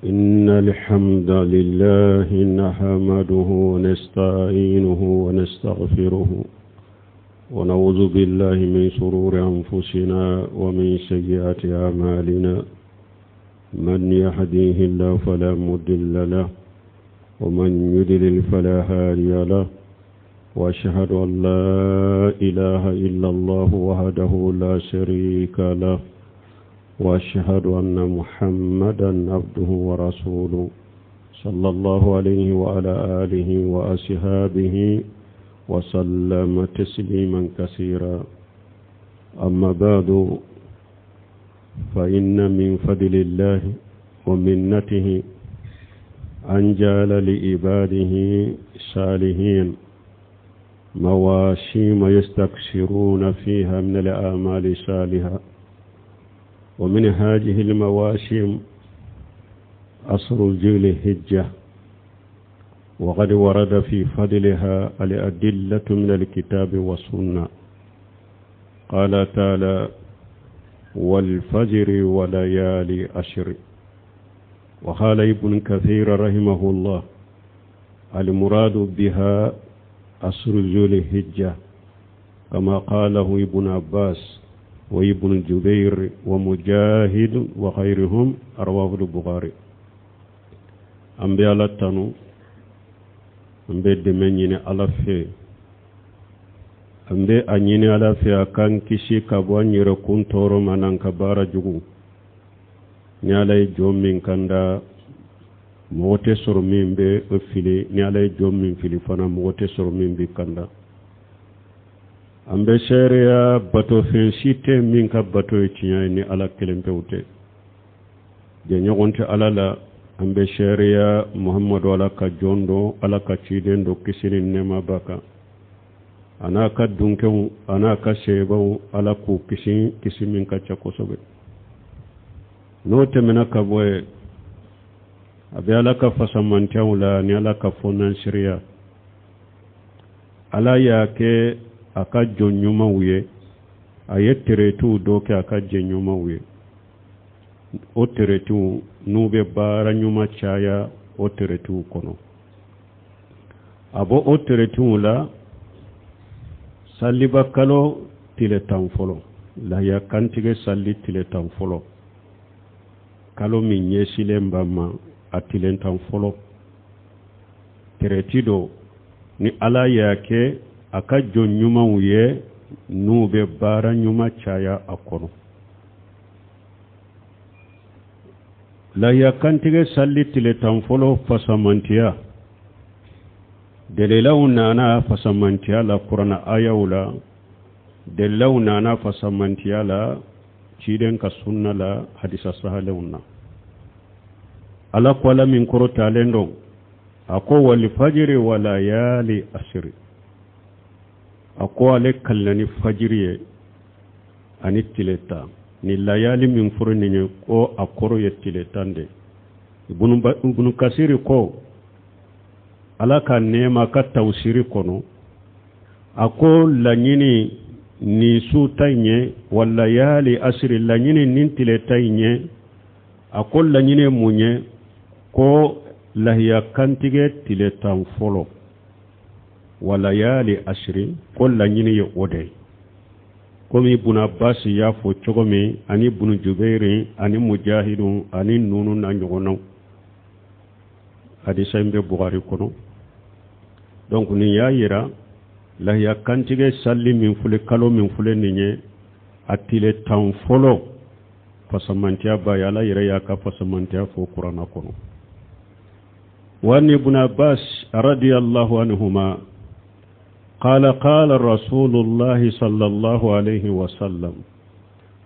إن الحمد لله نحمده ونستعينه ونستغفره ونعوذ بالله من شرور أنفسنا ومن سيئات أعمالنا من يهديه الله فلا مضل له ومن يضلل فلا هادي له وأشهد أن لا إله إلا الله وحده لا شريك له وأشهد أن محمدا عبده ورسوله صلى الله عليه وعلى آله وأصحابه وسلم تسليما كثيرا أما بعد فإن من فضل الله ومنته أن جعل لعباده صالحين مواسيم يستكثرون فيها من الأعمال الصالحة ومن هذه المواسم عصر جيل الهجة وقد ورد في فضلها الأدلة من الكتاب والسنة قال تعالى والفجر وليالي عشر وقال ابن كثير رحمه الله المراد بها عصر ذو الحجة كما قاله ابن عباس وابن جبير ومجاهد وغيرهم رواه البخاري an bɛ ala tanu an bɛ dɛmɛ ɲini ala fɛ an bɛ a ɲini ala fɛ a k'an kisi ka bɔ an yɛrɛkun tɔɔrɔ ma n'an ka baara jugu ni ala ye jɔn min kanda mɔgɔ tɛ sɔrɔ min bɛ o fili ni ala ye jɔn min fili fana mɔgɔ tɛ sɔrɔ min bɛ kanda an bɛ seereya batofɛn si tɛ min ka bato ye tiɲɛ ye ni ala kelen pewu tɛ jɛɲɔgɔn tɛ ala la an bɛ seereya muhamadu ala ka jɔn don ala ka ciden don kisi ni nɛɛma b'a kan a n'a ka dunkew a n'a ka sebaw ala k'u kisi kisi min ka ca kosɛbɛ n'o tɛmɛna ka bɔ yen a bɛ ala ka fasamantiyaw la ni ala ka fɔnansiriya ala y'a kɛ a ka jɔn ɲumanw ye a ye teretiw dɔ kɛ a ka jɛn ɲumanw ye o teretiw n'u bɛ baara ɲuman caya o teretiw kɔnɔ a bɔ o teretiw la saliba kalo tile tan fɔlɔ lahiya kantigɛ sali tile tan fɔlɔ kalo min ɲɛsilen b'a ma a tile tan fɔlɔ tereti don ni ala y'a kɛ a ka jɔn ɲumanw ye n'u bɛ baara ɲuman caya a kɔnɔ lahiya kantigɛ sali tile tan fɔlɔ fasamantiya dalilaw nana fasamantiya la kurana ayaw la dalilaw nana fasamantiya la ciden ka sunna la hadisa sahalenw na ala ko ala min kɔrɔtalen don a ko walifajiri walayali asiri a ko ale kalila ni fajiri ye ani tile tan ni layali min fɔra nin ye ko a kɔrɔ ye tile tan de ibunu kasiri ko ala ka nɛɛma ka tawusiri kɔnɔ a ko laɲini nin su tan in ye walayali asiri laɲini nin tile tan in ye a ko laɲini ye mun ye ko lahiya kantigɛ tile tan fɔlɔ walayali asiri ko laɲini ye o de ye komi ibunu abasi y'a fɔ cogo min ani ibunu jubɛri ani mujahidu ani nunu n'a ɲɔgɔnnaw hadisa in bɛ bugari kɔnɔ donc nin y'a yira lahiya kantigɛ sali min filɛ kalo min filɛ nin ye a tile tan fɔlɔ fasamantiya b'a ye ala yɛrɛ y'a ka fasamantiya fɔ kurana kɔnɔ wa an ibn abbas radiyallahu anhuma قال قال رسول الله صلى الله عليه وسلم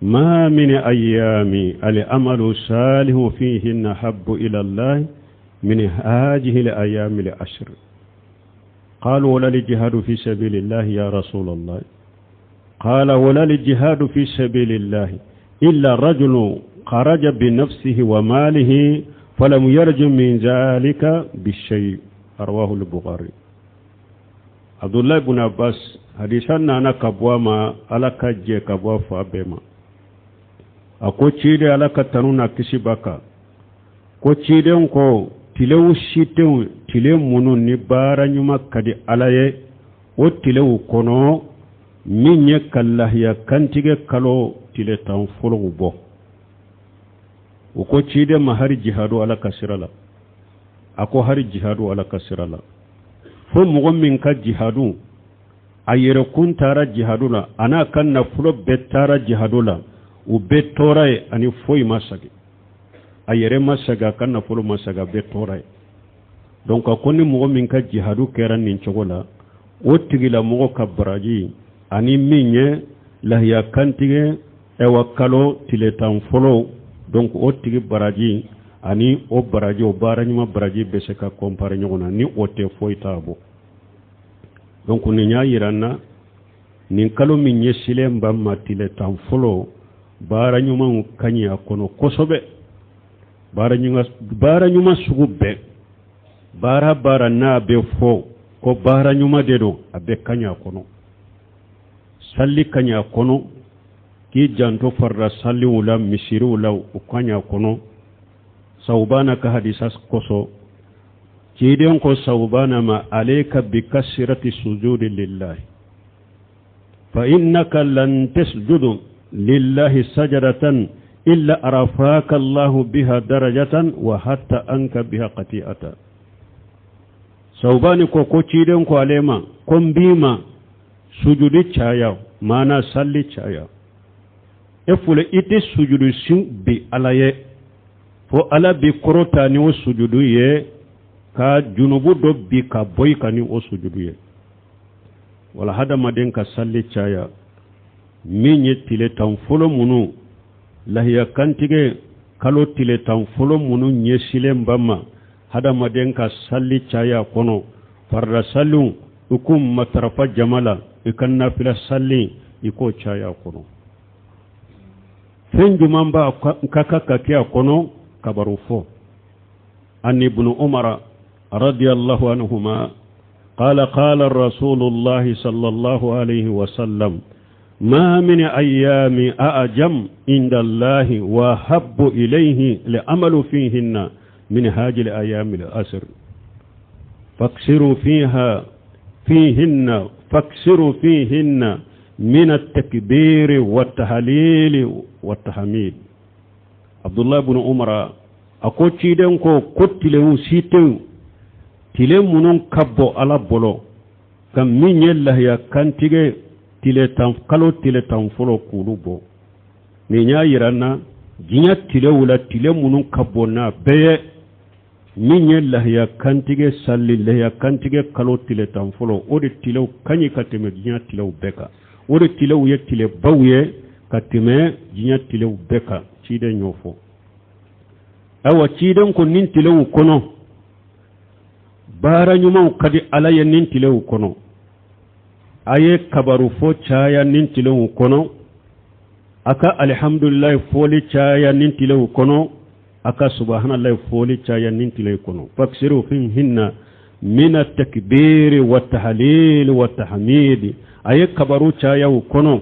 ما من أيام الأمل الصالح فيهن حب إلى الله من هذه الأيام العشر قالوا ولا الجهاد في سبيل الله يا رسول الله قال ولا الجهاد في سبيل الله إلا رجل خرج بنفسه وماله فلم يرج من ذلك بالشيء رواه البخاري Abdullahi ibn Abbas hadisa nana ka bɔ a ma ala ka jɛ ka bɔ a fa bɛɛ ma a ko ciden ala ka tanu n'a kisi b'a kan Ko ciden ko tilew si tɛ tile minnu ni baara ɲuman ka di Ala ye o tilew kɔnɔ min ye ka lahiya kantigɛ kalo tile tan fɔlɔw bɔ. U ko ciden ma hari jihadu Ala ka sira la. A ko hari jihadu Ala ka sira la. Fo mɔgɔ min ka jihadu a yɛrɛkun taara jihadu la a n'a ka nafolo bɛɛ taara jihadu la u bɛɛ tora yen ani foyi ma sagi a yɛrɛ ma sagi a ka nafolo ma sagi a bɛɛ tora yen donc a ko ni mɔgɔ min ka jihadu kɛra nin cogo la o tigilamɔgɔ ka baraji ani min ye lahiya kantigɛ ɛwa kalo tile tan fɔlɔ donc o tigi baraji ani o baraji o baara ɲuman baraji bɛ se ka comparer ɲɔgɔn na ni o tɛ foyi t'a bɔ donc nin y'a yira n na nin kalo min ɲɛsilen b'an ma tile tan fɔlɔ baara ɲumanw ka ɲi a kɔnɔ kosɛbɛ baara ɲuman sugu bɛɛ baara baara n'a bɛ fɔ ko baara ɲuman de don a bɛɛ ka ɲi a kɔnɔ sali ka ɲi a kɔnɔ k'i janto farida saliw la misiriw la o ka ɲi a kɔnɔ sawubana ka hadisa kosɔn ciden ko sawubana ma alayka bi kasirati sujudi lillahi fa innaka lan tasjudu lillahi sajadatan illa arafaka allahu biha darajatan wa hatta anka biha qati'ata sawubani ko ko ciden ko ale ma ko n b'i ma sujudi caya maana salli caya e folo i tɛ sujudu sin bi ala ye fo ala b'i kɔrɔta ni o sujudu ye ka junubu dɔ bin ka bɔ i kan ni o sujudu ye wala hadamaden ka salli caya min ye tile tan fɔlɔ minnu lahiya kantigɛ kalo tile tan fɔlɔ minnu ɲɛsilen b'an ma hadamaden ka salli caya kɔnɔ farida saliw i k'u matarafa jama la i ka nafila salli i k'o caya kɔnɔ fɛn jumɛn b'a ka kan ka kɛ a kɔnɔ kabaru fɔ an ibnu umara radiyallahu anhuma قال قال رسول الله صلى الله عليه وسلم ما من أيام أعجم عند الله وأحب إليه لعمل فيهن من هذه الأيام الأسر فاكسروا فيها فيهن فاكسروا فيهن من التكبير والتهليل والتحميد عبد الله بن عمر a ko ciden ko ko tilew si tɛ tile minnu ka bon ala bolo ka min ye lahiya kantigɛ tile tan kalo tile tan fɔlɔ k'olu bɔ nin y'a yira n na diɲɛ tilew la tile minnu ka bon n'a bɛɛ ye min ye lahiya kantigɛ sali lahiya kantigɛ kalo tile tan fɔlɔ o de tilew ka ɲi ka tɛmɛ diɲɛ tilew bɛɛ kan o de tilew ye tilebaw ye ka tɛmɛ diɲɛ tilew bɛɛ kan ciden y'o fɔ ayiwa ciden ko nin tilew kɔnɔ baara ɲumanw ka di ala ye nin tilew kɔnɔ a ye kabaru fɔ caya nin tilew kɔnɔ a ka alihamdulilayi fɔli caya nin tilew kɔnɔ a ka subahanallahi fɔli caya nin tilew kɔnɔ faksiru fihinna mina takbiri wa tahlili wa tahmidi a ye kabaru caya u kɔnɔ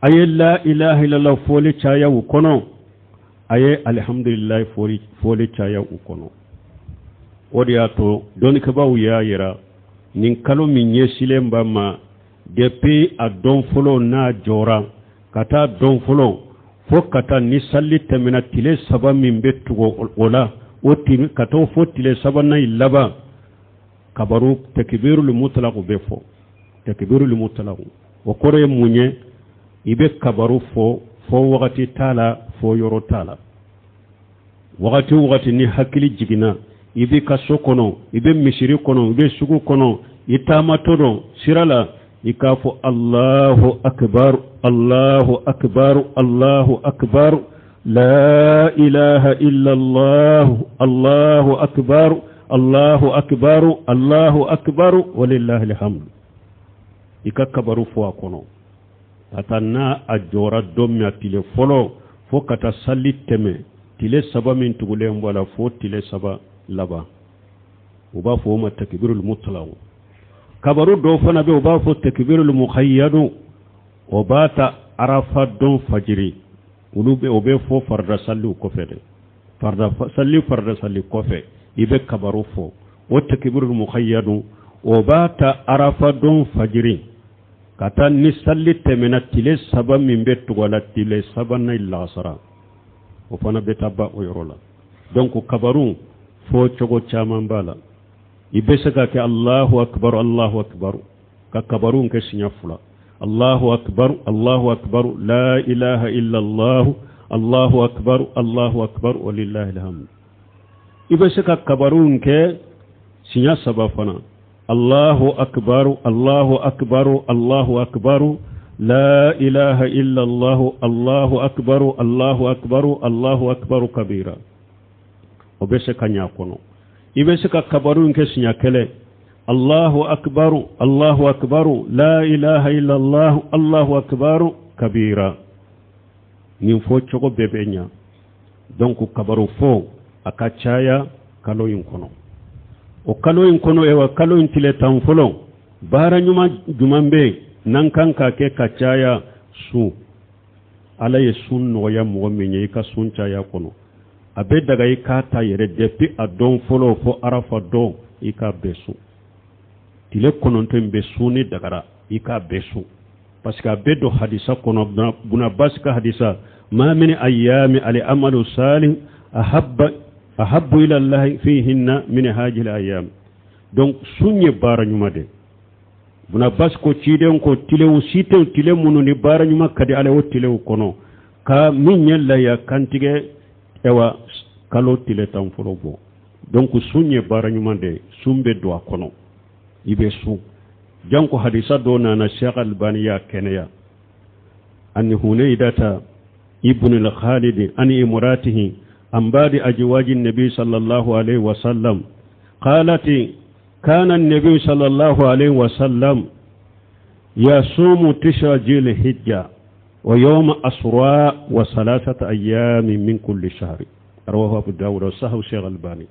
a ye la ilaha illallah fɔli caya u kɔnɔ a ye alihamdulilayi fɔli caya u kɔnɔ o de y'a to dɔnnikɛbaaw y'a yira nin kalo min ɲɛsilen b'an ma depuis a don fɔlɔ n'a jɔra ka taa don fɔlɔ fo ka taa ni sali tɛmɛna tile saba min bɛ tugu o la o ka taa fo tile sabanan in laban kabaru takbirul mutlaq bɛ fɔ takbirul mutlaq o kɔrɔ ye mun ye i bɛ kabaru fɔ fɔ wagati t'a la fɔ yɔrɔ t'a la wagati o wagati ni hakili jiginna i b'i ka so kɔnɔ i bɛ misiri kɔnɔ i bɛ sugu kɔnɔ i taamatɔ don sira la i k'a fɔ alahu akibaru alahu akibaru alahu akibaru la ilaha illallah allahu akibaru allahu akibaru allahu akibaru walillahi alhamdu i ka kabaru fɔ a kɔnɔ ka taa n'a a jɔra don min a tile fɔlɔ fo ka taa sali tɛmɛ tile saba min tugulen bɔ a la fo tile saba laban u b'a fɔ o ma takbirul mutlaq kabaru dɔw fana bɛ u b'a fɔ takbirul muqayyadu o b'a ta arafa don fajiri olu bɛ o bɛ fɔ farida saliw kɔfɛ dɛ. Farida sali, farida sali kɔfɛ, i bɛ kabaru fɔ. O takibirul mukhayyadu, o b'a ta arafa don fajiri ka taa ni sali tɛmɛna, tile 3 min bɛ tugu a la, tile sabanan lasara, o fana bɛ taa ban o yɔrɔ la. Donc kabaru fɔ cogo caman b'a la. I bɛ se ka kɛ Allahu akbar, Allahu akbar, ka kabaru kɛ siɲɛ fila, Allahu akbar, Allahu akbar, la ilaha illallah, Allahu akbar, Allahu akbar, walillahi alhamd. I bɛ se ka kabaru kɛ siɲɛ saba fana, Allahu akbar, Allahu akbar, Allahu akbar, la ilaha illallah, Allahu akbar, Allahu akbar, Allahu akbar kabira. O bɛ se ka ɲa kɔnɔ. I bɛ se ka kabaru kɛ siɲɛ kelen, Allahu akbar, Allahu akbar, la ilaha illallah, Allahu akbar kabira. Nin fɔ cogo bɛɛ bɛ ɲa. Donc kabaru fɔ, a ka caya kalo in kɔnɔ. O kalo in kɔnɔ, ewa, kalo in tile 10 fɔlɔ, baara ɲuman jumɛn bɛ yen n'an kan ka kɛ ka caya? Sun. Ala ye sun nɔgɔya mɔgɔ min ye, i ka sun caya kɔnɔ. A bɛ daga i k'a ta yɛrɛ depuis a don fɔlɔ fo arafa don, i k'a bɛɛ sun. Tile 9 in bɛ sun ni dagara, i k'a bɛɛ sun, parce que a bɛ don hadisa kɔnɔ, Buna Basi ka hadisa, ma min ayyami al amalu salih ahabbu ila Allah fihinna min hadhihi al ayyam. Donc sun ye baara ɲuman de. Buna Basi ko ciden ko tilew si tɛ tile minnu ni baara ɲuman ka di Ala o tilew kɔnɔ ka min ye laya kantigɛ, ewa, kalo tile 10 fɔlɔ bɔ. Donc sun ye baara ɲuman de, sun bɛ don a kɔnɔ, i bɛ sun. Janko hadisa dɔ nana, Sheikh Albani y'a kɛnɛya, an Hunaydata ibn al-Khalid an imratihi an ba'di azwaji nabi sallallahu alaihi wasallam qalat kana النبي صلى الله عليه وسلم يصوم تسع ذي الحجة ويوم عاشوراء وثلاثة أيام من كل شهر. رواه أبو داود وصححه الشيخ الألباني.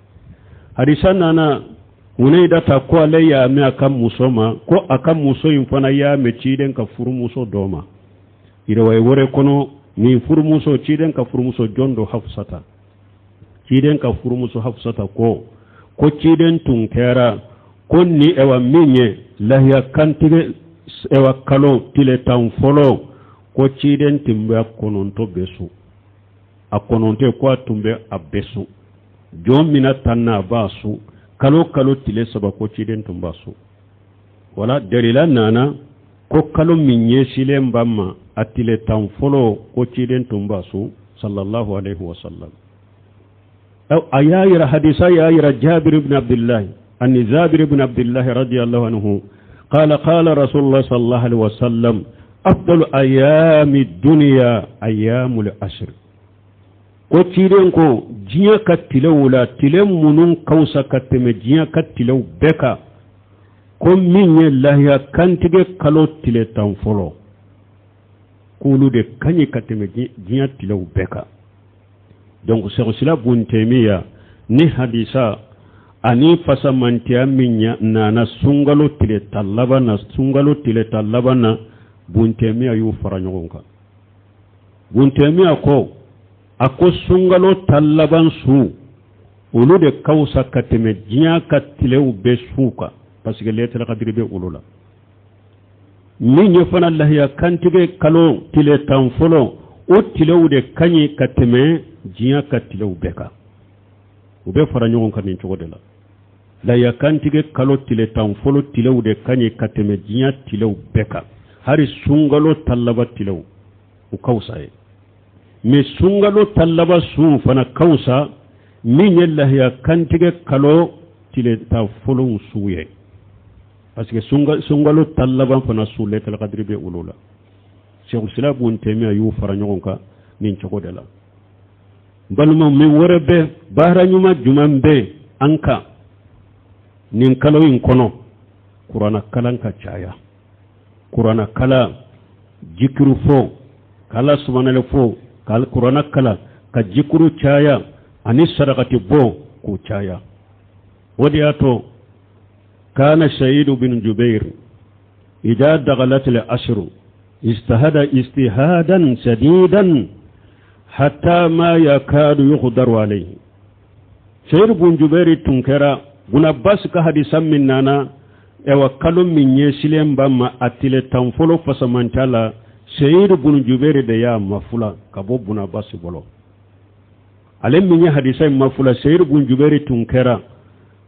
Hadisa nana Hunaydata ko ale y'a mɛn a ka muso ma, ko a ka muso in fana y'a mɛn ciden ka furumuso dɔ ma. Riwaya wɛrɛ kɔnɔ, nin furumuso, ciden ka furumuso jɔn do? Hafsata. Ciden ka furumuso Hafsata ko ciden tun kɛra ko ni, ewa, min ye lahiya kantigɛ, ewa, kalo tile 10 fɔlɔ, ko ciden tun bɛ 9 bɛɛ sun. A 9, ko a tun bɛ a bɛɛ sun. Jɔn mina tan na, a b'a sun. Kalo kalo tile 3, ko ciden tun b'a sun. Wala dalila nana ko kalo min ɲɛsilen b'a ma, a tile 10 fɔlɔ, ko ciden tun b'a sun, sallallahu alaihi wasallam. A y'a yira, hadisa y'a yira, Jabir ibn Abdullah, an Jabir ibn Abdullah radiyallahu anhu قال قال رسول الله صلى الله عليه وسلم أفضل أيام الدنيا أيام العشر. Ko ciden ko diɲɛ ka tilew la, tile minnu ka fisa ka tɛmɛ diɲɛ ka tilew bɛɛ kan, ko min ye lahiya kantigɛ kalo tile 10 fɔlɔ, k'olu de ka ɲi ka tɛmɛ diɲɛ tilew bɛɛ kan. Donc Sɛkusila Bun Tɛmiya ni hadisa ani fasamantiya min nana sunkalo tile 10 laban na, sunkalo tile 10 laban na, Bun Tɛmiya y'u fara ɲɔgɔn kan. Bun Tɛmiya ko, a ko sunkalo 10 laban su, olu de ka fisa ka tɛmɛ diɲɛ ka tilew bɛɛ su kan, parce que lailatul qadr bɛ olu la. Min ye fana lahiya kantigɛ kalo tile 10 fɔlɔ, o tilew de ka ɲi ka tɛmɛ diɲɛ ka tilew bɛɛ kan. U bɛ fara ɲɔgɔn kan nin cogo de la. Lahiya kantigɛ kalo tile 10 fɔlɔ tilew de ka ɲi ka tɛmɛ diɲɛ tilew bɛɛ kan, hali sunkalo 10 laban tilew, u ka fisa ye. Mais sunkalo 10 laban sun fana ka fisa min ye lahiya kantigɛ kalo tile 10 fɔlɔw su ye, parce que sunkalo 10 laban fana su, lailatul qadr bɛ olu la. Sɛkusila Bun Tɛmiya y'u fara ɲɔgɔn kan nin cogo de la. N balimaw, min wɛrɛ bɛ, baara ɲuman jumɛn bɛ an kan nin kalo in kɔnɔ? Kuranna kalan ka caya, kuranna kalan, jikiru fɔ, k'Ala subahana fo, ka kuranna kalan, ka jikuru caya, ani sarakati bɔ k'o caya. O de y'a to kana Sayidu bin Jubair idha daghalat al-ashr ijtahada ijtihadan shadidan hatta ma yakadu yuqdaru alayhi. Seyid bun Jubɛri tun kɛra Bun Abbas ka hadisa min nana ɛwa kalo min ɲɛsilen b'a ma a tile tan fɔlɔ fasamantiya la Seyid bun Jubɛri de y'a mafula ka bɔ Bun Abbas bolo ale min ye hadisa in mafula Seyid bun Jubɛri tun kɛra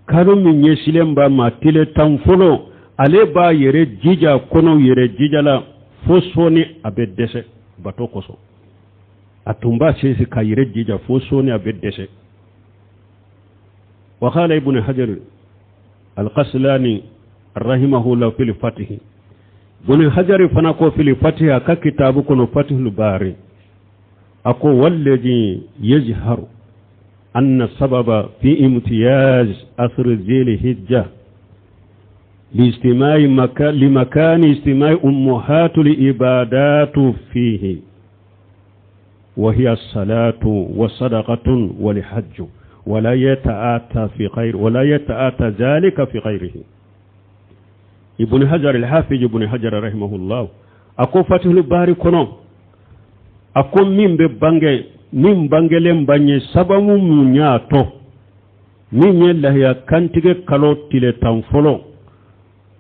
kalo min ɲɛsilen b'a ma tile tan fɔlɔ ale b'a yɛrɛ jija kɔnɔ yɛrɛ jija la fo sɔɔni a bɛ dɛsɛ bato kosɔn a tun b'a sinsin k'a yɛrɛ jija fo sɔɔni a bɛ dɛsɛ wa qala ibn hajar alqaslani rahimahullah fil fatihi ibn hajar fana ko fil fatihi a ka kitabu kɔnɔ fatihul bari a ko wallazi yazharu anna sababa fi imtiyaz asr zil hijja لاجتماع مكان لمكان اجتماع أمهات العبادات فيه وهي الصلاة والصدقة والحج ولا يتآتى في غير ولا يتآتى ذلك في غيره ابن حجر الحافظ ابن حجر رحمه الله أكو فتح الباري كنو أكو من ببانجي min bangelen banye sababu mun y'a to min ye lahiya kantigɛ kalo tile tan fɔlɔ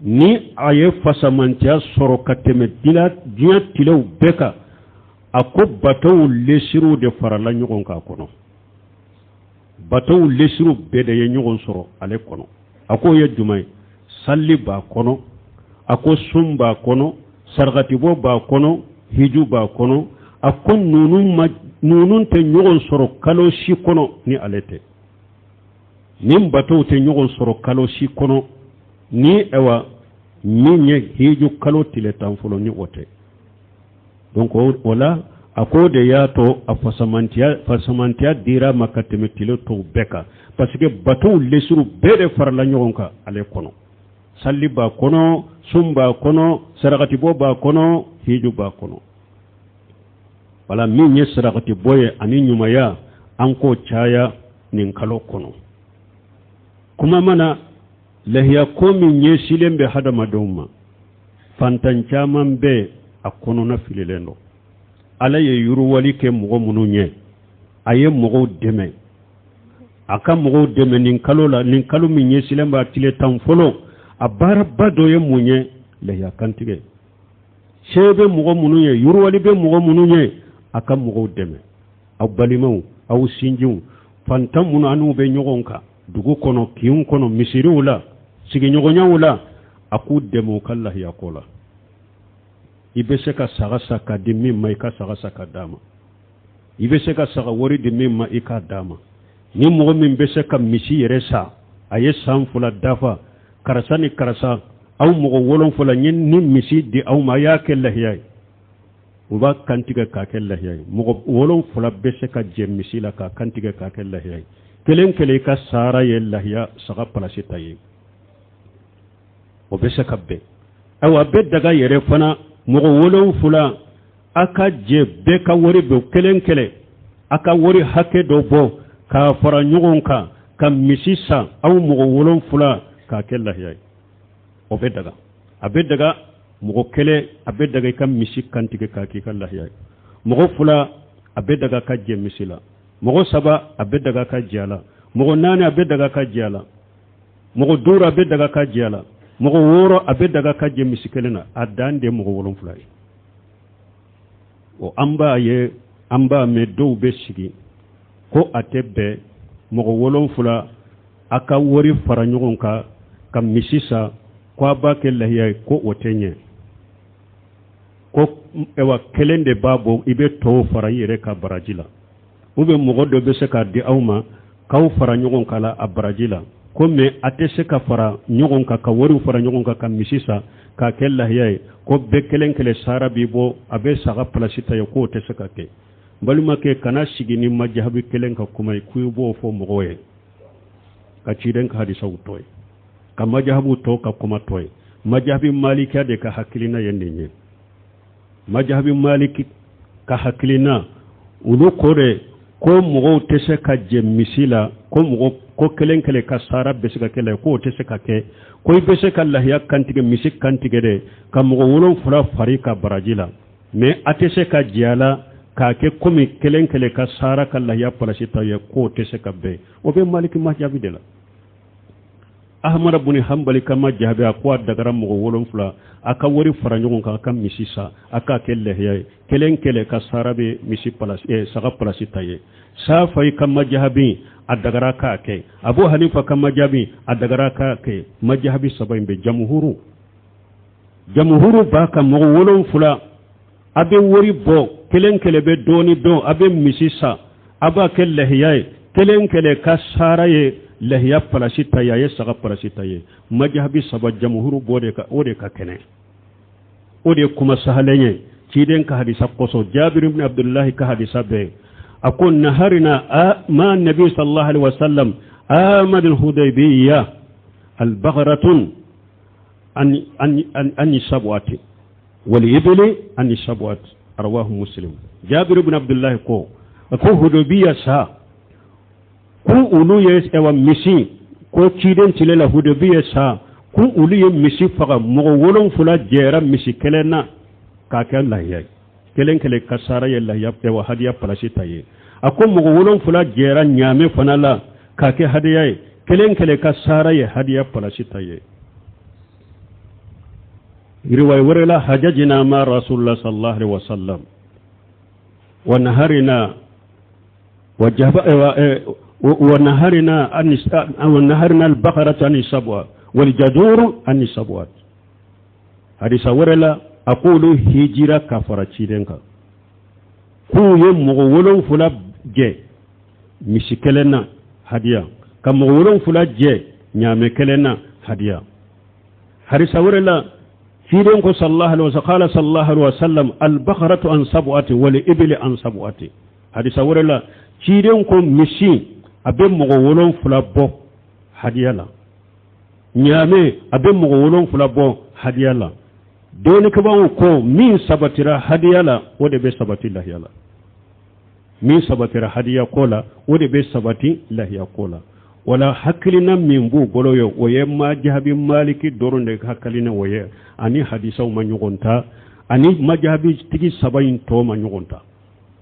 ni a ye fasamantiya sɔrɔ ka tɛmɛ diɲɛ tilew bɛɛ kan a ko batow lesiriw de farala ɲɔgɔn kan kɔnɔ batow lesiriw bɛɛ de ye ɲɔgɔn sɔrɔ ale kɔnɔ a k'o ye jumɛn ye sali b'a kɔnɔ a ko sun b'a kɔnɔ sarakatibɔ b'a kɔnɔ hiju b'a kɔnɔ a ko ninnu tɛ ɲɔgɔn sɔrɔ kalo si kɔnɔ ni ale tɛ nin batow tɛ ɲɔgɔn sɔrɔ kalo si kɔnɔ ni ayiwa min ye hiju kalo tile tan fɔlɔ ni o tɛ donc o la a ko de y'a to a fasamantiya fasamantiya dira a ma ka tɛmɛ tile tɔw bɛɛ kan parce que batow lesiriw bɛɛ de farala ɲɔgɔn kan ale kɔnɔ sali b'a kɔnɔ sun b'a kɔnɔ sarakatibɔ b'a kɔnɔ hiju b'a kɔnɔ wala min ye sarakatibɔ ye ani ɲumanya an k'o caya nin kalo kɔnɔ kuma mana lahiya ko min ɲɛsilen bɛ hadamadenw ma fantan caman bɛ a kɔnɔna fililen don ala ye yiriwali kɛ mɔgɔ minnu ye a ye mɔgɔw dɛmɛ a ka mɔgɔw dɛmɛ nin kalo la nin kalo min ɲɛsilen b'a tile tan fɔlɔ a baaraba dɔ ye mun ye lahiya kantigɛ se bɛ mɔgɔ minnu ye yiriwali bɛ mɔgɔ minnu ye a ka mɔgɔw dɛmɛ aw balimaw aw sinjiw fantan minnu an'u bɛ ɲɔgɔn kan dugu kɔnɔ kinw kɔnɔ misiriw la sigiɲɔgɔnyaw la a k'u dɛmɛ u ka lahiya ko la i bɛ se ka saga san ka di min ma i ka saga san ka d'a ma i bɛ se ka saga wari di min ma i k'a d'a ma ni mɔgɔ min bɛ se ka misi yɛrɛ san a ye san fila dafa karisa ni karisa aw mɔgɔ wolonfila n ye nin misi di aw ma a y'a kɛ lahiya ye u b'a kantigɛ k'a kɛ lahiya ye mɔgɔ wolonfila bɛ se ka jɛ misi la k'a kantigɛ k'a kɛ lahiya ye kelen kelen i ka sara ye lahiya saga palasi ta ye o bɛ se ka bɛn ayiwa a bɛ daga yɛrɛ fana mɔgɔ wolonfila a ka jɛ bɛɛ ka wari bɔ kelen kelen a ka wari hakɛ dɔ bɔ k'a fara ɲɔgɔn kan ka misi san aw mɔgɔ wolonfila k'a kɛ lahiya ye o bɛ daga a bɛ daga mɔgɔ kelen a bɛ daga i ka misi kantigɛ k'a k'i ka lahiya ye mɔgɔ fila a bɛ daga ka jɛ misi la mɔgɔ saba a bɛ daga ka jɛ a la mɔgɔ naani a bɛ daga ka jɛ a la mɔgɔ duuru a bɛ daga ka jɛ a la mɔgɔ wɔɔrɔ a bɛ daga ka jɛ misi kelen na a dan de mɔgɔ wolonfila ye o an b'a ye an b'a mɛn dɔw bɛ sigi ko a tɛ bɛn mɔgɔ wolonfila a ka wari fara ɲɔgɔn kan ka misi san ko a b'a kɛ lahiya ye ko o tɛ ɲɛ ko ayiwa kelen de b'a bɔ i bɛ tɔw fara i yɛrɛ ka baraji la ou bien mɔgɔ dɔ bɛ se k'a di aw ma k'aw fara ɲɔgɔn kan la a baraji la ko mais a tɛ se ka fara ɲɔgɔn kan ka wariw fara ɲɔgɔn kan ka misi san k'a kɛ lahiya ye ko bɛɛ kelen kelen sara b'i bɔ a bɛ saga palasi ta ye k'o tɛ se ka kɛ balimakɛ kana sigi ni majahabi kelen ka kuma ye k'i b'o fɔ mɔgɔw ye ka ciden ka hadisaw to ye ka majahabu tɔw ka kuma to ye majahabi malikiya de ka hakilina ye nin ye majahabi maliki ka hakilina olu ko de ko mɔgɔw tɛ se ka jɛ misi la ko mɔgɔ ko kelen kelen ka sara bɛ se ka kɛ la k'o tɛ se ka kɛ ko i bɛ se ka lahiya kantigɛ misi kantigɛ de ka mɔgɔ wolonfila fara i ka baraji la mais a tɛ se ka jɛ a la K'a kɛ komi kelen kelen ka sara ka lahiya palasi ta ye, k'o tɛ se ka bɛn. O bɛ Maliki majabi de la. Ahamada buni Hanbali ka majabi, a ko a dagara mɔgɔ 7 a ka wari fara ɲɔgɔn kan, a ka misi san, a k'a kɛ lahiya ye, kelen kelen ka sara bɛ misi palasi, saga palasi ta ye. Safayi ka majabi, a dagara k'a kɛ. Abu Hanifa ka majabi, a dagara k'a kɛ. Majabi saba in bɛ jamuhuru b'a ka mɔgɔ 7, a bɛ wari bɔ, kelen kelen bɛ dɔɔni dɔn, a bɛ misi san, a b'a kɛ lahiya ye, kelen kelen ka sara ye lahiya palasi ta ye, a ye saga palasi ta ye. Majabi saba jamuhuru b'o de ka, o de ka kɛnɛ, o de ye kuma sahalen ye ciden ka hadisa kosɔn. Jabir ibn Abdullahi ka hadisa bɛɛ, a ko naharina ma nabi sallallahu alaihi wasallam amad al-Hudaybiyya al-bagharatun an sab'ati wal ibli an sab'ati, rawahu Muslim. Jabir ibn Abdullahi ko, a ko Hudaybiyya sa, ko olu ye ɛwa misi, ko ciden tile la Hudaybiyya sa, ko olu ye misi faga, mɔgɔ 7 jɛra misi kelen na k'a kɛ lahiya ye, kelen kelen ka sara ye lahiya ɛwa hadiya palasi ta ye. A ko mɔgɔ 7 jɛra ɲaamɛ fana la k'a kɛ hadiya ye, kelen kelen ka sara ye hadiya palasi ta ye. Riwaya wɛrɛ la, hajajina ma rasulullah sallallahu alaihi wasallam wa naharina wa jaba wa naharina an wa naharina al-baqarata an sab'a wal jadur an sab'a. Hadisa wɛrɛ la, a ko olu hijira ka fara ciden kan, k'u ye mɔgɔ 7 jɛ misi kelen na hadiya, ka mɔgɔ 7 jɛ ɲaamɛ kelen na hadiya. Hadisa wɛrɛ la, ciden ko sallallahu alaihi wasallam, qala sallallahu alaihi wasallam al-baqaratu an sab'ati wal ibli an sab'ati. Hadisa wɛrɛ la, ciden ko misi a bɛ mɔgɔ 7 bɔ hadiya la, ɲaamɛ a bɛ mɔgɔ 7 bɔ hadiya la. Dɔnnikɛbaaw ko min sabatira hadiya la, o de bɛ sabati lahiya la. Min sabatira hadiya ko la, o de bɛ sabati lahiya ko la. Wala hakilina min b'u bolo ye, o ye majabi Maliki dɔrɔn de hakilina o ye, ani hadisaw ma ɲɔgɔn ta, ani majabi tigi saba in tɔ ma ɲɔgɔn ta.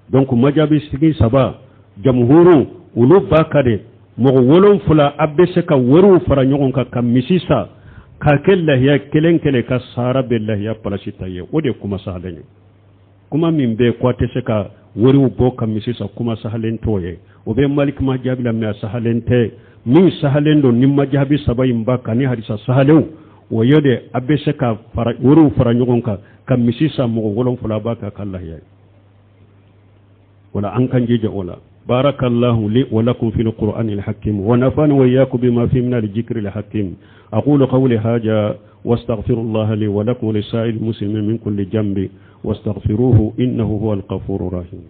Donc majabi tigi saba jamuhuru, olu b'a ka de mɔgɔ 7 a bɛ se ka wariw fara ɲɔgɔn kan ka misi san k'a kɛ lahiya, kelen kelen ka sara bɛ lahiya palasi ta ye. O de ye kuma sahalen ye. Kuma min bɛ ko a tɛ se ka wariw bɔ ka misi san, kuma sahalen t'o ye. O bɛ Maliki majabi la, mais a sahalen tɛ. Min sahalen don ni majabi saba in ba kan ni hadisa sahalenw, o ye de a bɛ se ka fara wariw fara ɲɔgɔn kan ka misi san, mɔgɔ 7 b'a kɛ ka lahiya ye. Wala an kan jija o la. بارك الله لي ولكم في القرآن الحكيم ونفعني وإياكم بما فيه من الذكر الحكيم. أقول قولي هذا واستغفر الله لي ولكم ولسائر المسلمين من كل ذنب واستغفروه إنه هو الغفور الرحيم.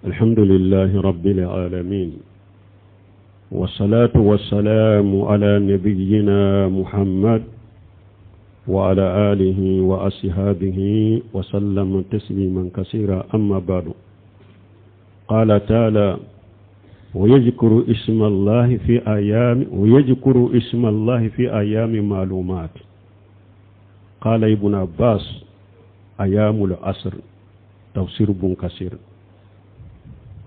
الحمد لله رب العالمين، والصلاة والسلام على نبينا محمد وعلى آله وأصحابه وسلم تسليما كثيرا. أما بعد، قال تعالى: ويذكر اسم الله في أيام ويذكر اسم الله في أيام معلومات. قال ابن عباس: أيام العشر. تفسير ابن كثير.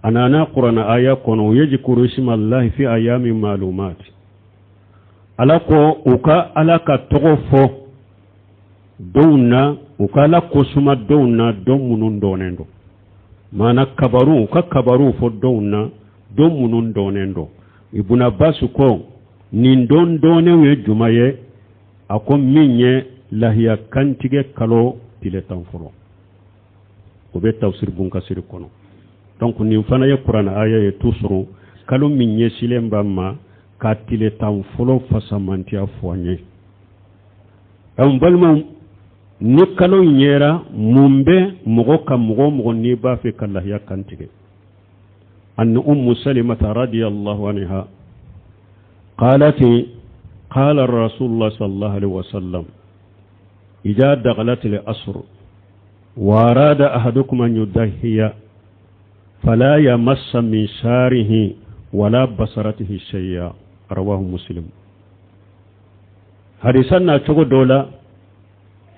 أنا قرآن آية كون ويذكر اسم الله في أيام معلومات. Ala ko u ka Ala ka tɔgɔ fɔ donw na, u ka Ala kosuma donw na, don minnu dɔnnen don. Maana kabaru, u ka kabaru fɔ donw na, don minnu dɔnnen don. Ibn Abbas ko nin don dɔnnenw ye juma ye? A ko min ye lahiya kantigɛ kalo tile 10 fɔlɔ. O bɛ tafsir Bun Kasiri kɔnɔ. Donc nin fana ye kuranɛ aya ye tout sɔrɔ kalo min ɲɛsilen b'a ma ka tile 10 fɔlɔ fasamantiya fɔ an ye. An balimaw, ni kalo ɲɛra, mun bɛ mɔgɔ ka mɔgɔ o mɔgɔ n'i b'a fɛ ka lahiya kantigɛ? أن أم سلمة رضي الله عنها قالت: قال الرسول الله صلى الله عليه وسلم: إذا دخلت العشر وأراد أحدكم أن يضحي فلا يمس من شعره ولا بشرته شيئا. رواه مسلم. Hadisa na cogo dɔ la.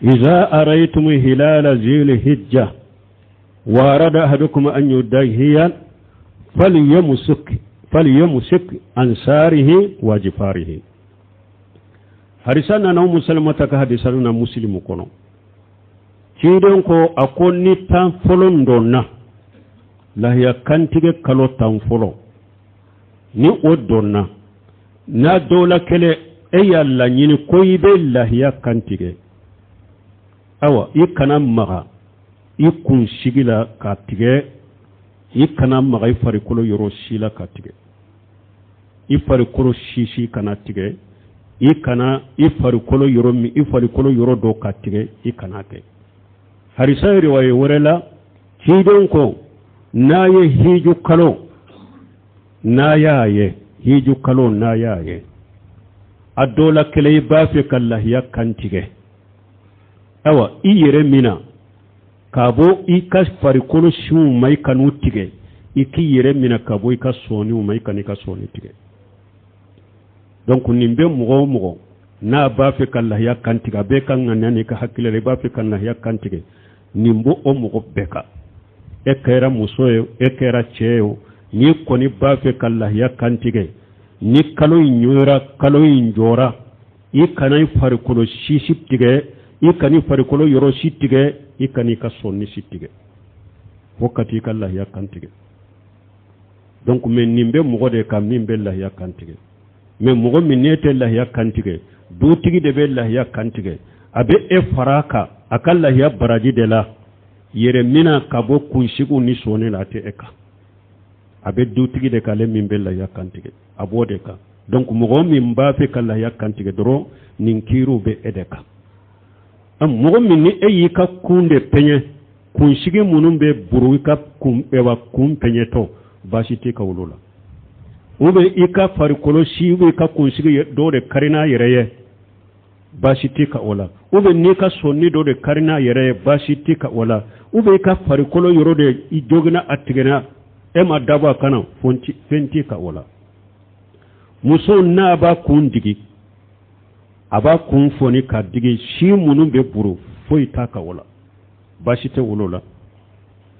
Iza araytum hilala zil hijja wa arada ahadukum an yudahiya falyamsik an sarihi wa jifarihi. Hadisa nana Umu Salamata ka hadisa na Muslimu kɔnɔ. Ciden ko a ko ni tan fɔlɔ donna, lahiya kantigɛ kalo tan fɔlɔ, ni o donna, n'a dɔw la kelen e y'a laɲini ko i bɛ lahiya kantigɛ, awa i kana maga i kunsigi la k'a tigɛ, i kana maga i farikolo yɔrɔ si la k'a tigɛ, i farikolo si si kana tigɛ, i kana i farikolo yɔrɔ min, i farikolo yɔrɔ dɔ ka tigɛ, i kana kɛ. Hadisa riwaya wɛrɛ la, ciden ko n'a ye hiju kalo n'a y'a ye, hiju kalo n'a y'a ye, a dɔ la kelen i b'a fɛ ka lahiya kan tigɛ, awa i yɛrɛ mina k'a bɔ i ka farikolo siw ma, i kan'u tigɛ, i k'i yɛrɛ mina ka bɔ i ka sɔniw ma, i kan'i ka sɔni tigɛ. Donc nin bɛ mɔgɔ o mɔgɔ n'a b'a fɛ ka lahiya kan tigɛ, a bɛ ka ŋaniya n'i ka hakili la i b'a fɛ ka lahiya kan tigɛ, nin b'o o mɔgɔ bɛɛ kan. E kɛra muso ye, e kɛra cɛ ye o, n'i kɔni b'a fɛ ka lahiya kan tigɛ, ni kalo in ɲɔra, kalo in jɔra, i kana i farikolo si si tigɛ, i kana i farikolo yɔrɔ si tigɛ, i kana i ka sɔnni si tigɛ, fo ka t'i ka lahiya kan tigɛ. Donc mais nin bɛ mɔgɔ de kan min bɛ lahiya kan tigɛ. Mais mɔgɔ min n'e tɛ lahiya kan tigɛ, dutigi de bɛ lahiya kan tigɛ, a bɛ e fara a kan a ka lahiya baraji de la, yɛrɛ mina ka bɔ kunsigiw ni sɔnni la, a tɛ e kan, a bɛ dutigi de kan, ale min bɛ lahiya kan tigɛ, a b'o de kan. Donc mɔgɔ min b'a fɛ ka lahiya kan tigɛ dɔrɔn, nin kiiriw bɛ e de kan. Mɔgɔ min ni e y'i ka kun de pɛɲɛ, kunsigi minnu bɛ buru i ka kun, ɛwa kun pɛɲɛtɔ, baasi t'i ka olu la. Ou bien i ka farikolo si, ou bien i ka kunsigi dɔw de kari n'a yɛrɛ ye, baasi t'i ka o la. Ou bien n'i ka sɔnni dɔ de kari n'a yɛrɛ ye, baasi t'i ka o la. Ou bien i ka farikolo yɔrɔ de i joginna, a tigɛna, e ma dabɔ a kana, fɛn t'i ka o la. Muso n'a b'a kun digi, a b'a kun fɔni ka digi, si minnu bɛ buru, foyi t'a ka o la, baasi tɛ olu la.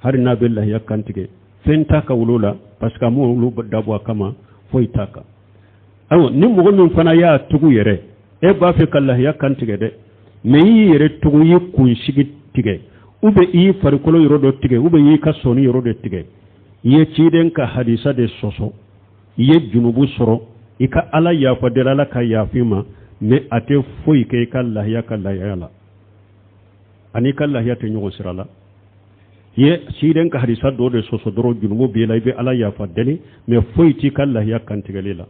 Hali n'a bɛ lahiya kan tigɛ, fɛn t'a ka olu la, parce que a m'olu dabɔ a kama, foyi t'a kan. Ayiwa, ni mɔgɔ min fana y'a tugu yɛrɛ, e b'a fɛ ka lahiya kan tigɛ dɛ, mais i y'i yɛrɛ tugu, i y'i kunsigi tigɛ, ou bien i y'i farikolo yɔrɔ dɔ tigɛ, ou bien i y'i ka sɔnni yɔrɔ dɔ tigɛ, i ye ciden ka hadisa de sɔsɔ, i ye junubu sɔrɔ, i ka Ala yafa deli, Ala ka yafa i ma, mais a tɛ foyi kɛ i ka lahiya ka lahiya la, ani i ka lahiya tɛ ɲɔgɔn sira la. I ye ciden ka hadisa dɔ de sɔsɔ dɔrɔn, junubu b'i la, i bɛ Ala yafa deli, mais foyi t'i ka lahiya kantigɛli la.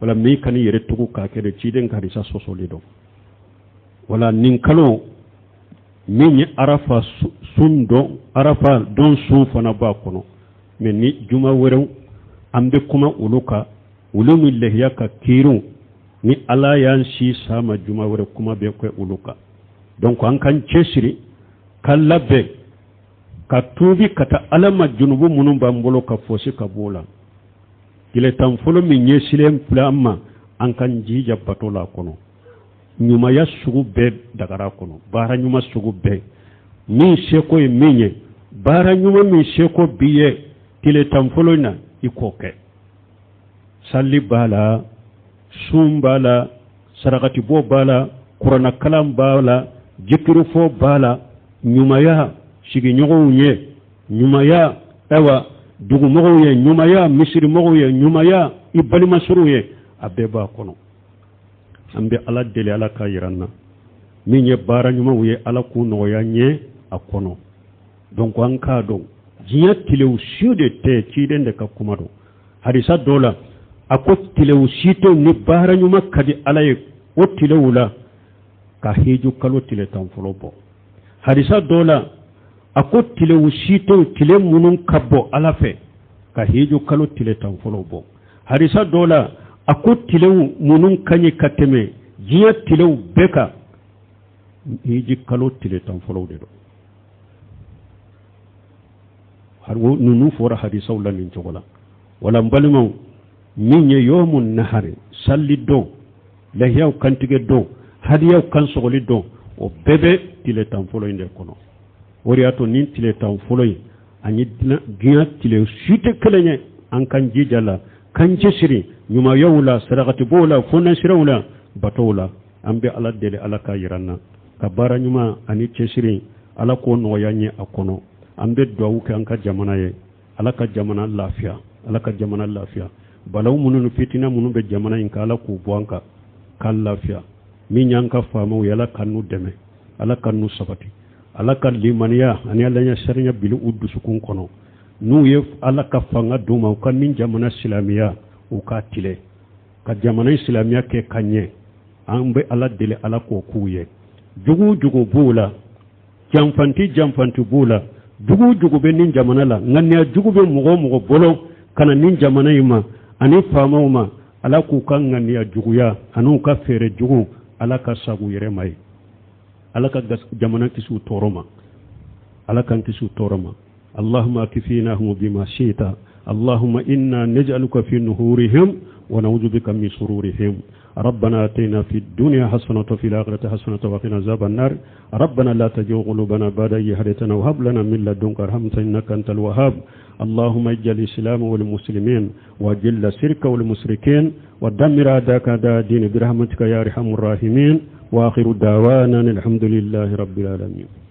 Wala min kan'i yɛrɛ tugu k'a kɛ de, ciden ka hadisa sɔsɔli dɔn. Wala nin kalo min ye arafa sun dɔn, arafa don sun fana b'a kɔnɔ, mais ni juma wɛrɛw an bɛ kuma olu kan, olu min lahiya ka kiiriw, ni Ala y'an si sama juma wɛrɛ kuma bɛ kɛ olu kan. Donc an k'an cɛsiri ka labɛn ka tuubi ka taa Ala ma, junubu minnu b'an bolo ka fɔsi ka b'o la. Tile tan fɔlɔ min ɲɛsilen filɛ an ma, an k'an jija bato la a kɔnɔ. Ɲumanya sugu bɛɛ dagara kɔnɔ, baara ɲuman sugu bɛɛ, min seko ye min ye, baara ɲuman min seko b'i ye tile tan fɔlɔ in na, i k'o kɛ. Sali b'a la, sun b'a la, sarakatibɔ b'a la, kuranakalan b'a la, jikirifɔ b'a la, ɲumanya sigiɲɔgɔnw ye, ɲumanya ayiwa dugumɔgɔw ye, ɲumanya misirimɔgɔw ye, ɲumanya i balimasorow ye, a bɛɛ b'a kɔnɔ. An bɛ Ala deli, Ala ka yira an na min ye baara ɲumanw ye, Ala k'u nɔgɔya n ye a kɔnɔ. Donc an k'a dɔn diɲɛ tilew si de tɛ, ciden de ka kuma don. Hadisa dɔ la, a ko tilew si tɛ ni baara ɲuman ka di Ala ye o tilew la ka hiju kalo tile tan fɔlɔ bɔ. Hadisa dɔ la, a ko tilew si tɛ tile minnu ka bɔ Ala fɛ ka hiju kalo tile tan fɔlɔ bɔ. Hadisa dɔ la, a ko tilew minnu ka ɲi ka tɛmɛ diɲɛ tilew bɛɛ kan, hiji kalo tile tan fɔlɔw de don. Ninnu fɔra hadisaw la nin cogo la. Wala n balimaw, min ye yɔmu nahari sali don, lahiyaw kantigɛ don, hadiyaw kan sɔgɔli don, O bɛɛ bɛ tile 10 fɔlɔ in de kɔnɔ. O de y'a to nin tile 10 fɔlɔ in ani diɲɛ tile si tɛ kelen ye. An k'an jija la, k'an cɛsiri ɲumanyaw la, sarakatibɔw la, fondasiraw la, batow la. An bɛ Ala deli, Ala k'a yira an na ka baara ɲuman ani cɛsiri, Ala k'o nɔgɔya an ye a kɔnɔ. An bɛ dugawu kɛ an ka jamana ye, Ala ka jamana lafiya, Ala ka jamana lafiya. Balawu minnu ni fitina minnu bɛ jamana in kan, Ala k'u bɔ an kan k'an lafiya. Min y'an ka faamaw ye, Ala ka n'u dɛmɛ, Ala ka n'u sabati, Ala ka limaniya ani Ala ɲɛsiranya bili u dusukun kɔnɔ. N'u ye Ala ka fanga d'u ma, u ka nin jamana silamɛya, u k'a tilen ka jamana in silamɛya kɛ ka ɲɛ. An bɛ Ala deli, Ala k'o k'u ye. Jugu jugu b'u la, janfanti janfanti b'u la, jugu jugu bɛ nin jamana la, ŋaniya jugu bɛ mɔgɔ o mɔgɔ bolo ka na nin jamana in ma ani faamaw ma, Ala k'u ka ŋaniya juguya an'u ka fɛɛrɛ jugu, Ala ka sago yɛrɛ ma ye. Ala ka jamana kisi u tɔɔrɔ ma, Ala k'an kisi u tɔɔrɔ ma. اللهم اكفيناهم بما شئت. اللهم إنا نجعلك في نهورهم ونعوذ بك من شرورهم. ربنا آتنا في الدنيا حسنة وفي الآخرة حسنة وقنا عذاب النار. ربنا لا تزغ قلوبنا بعد إذ هديتنا وهب لنا من لدنك رحمة إنك أنت الوهاب. اللهم اجعل الإسلام والمسلمين وأذل الشرك والمشركين ودمر أعداءك أعداء الدين برحمتك يا أرحم الراحمين. وآخر دعوانا الحمد لله رب العالمين.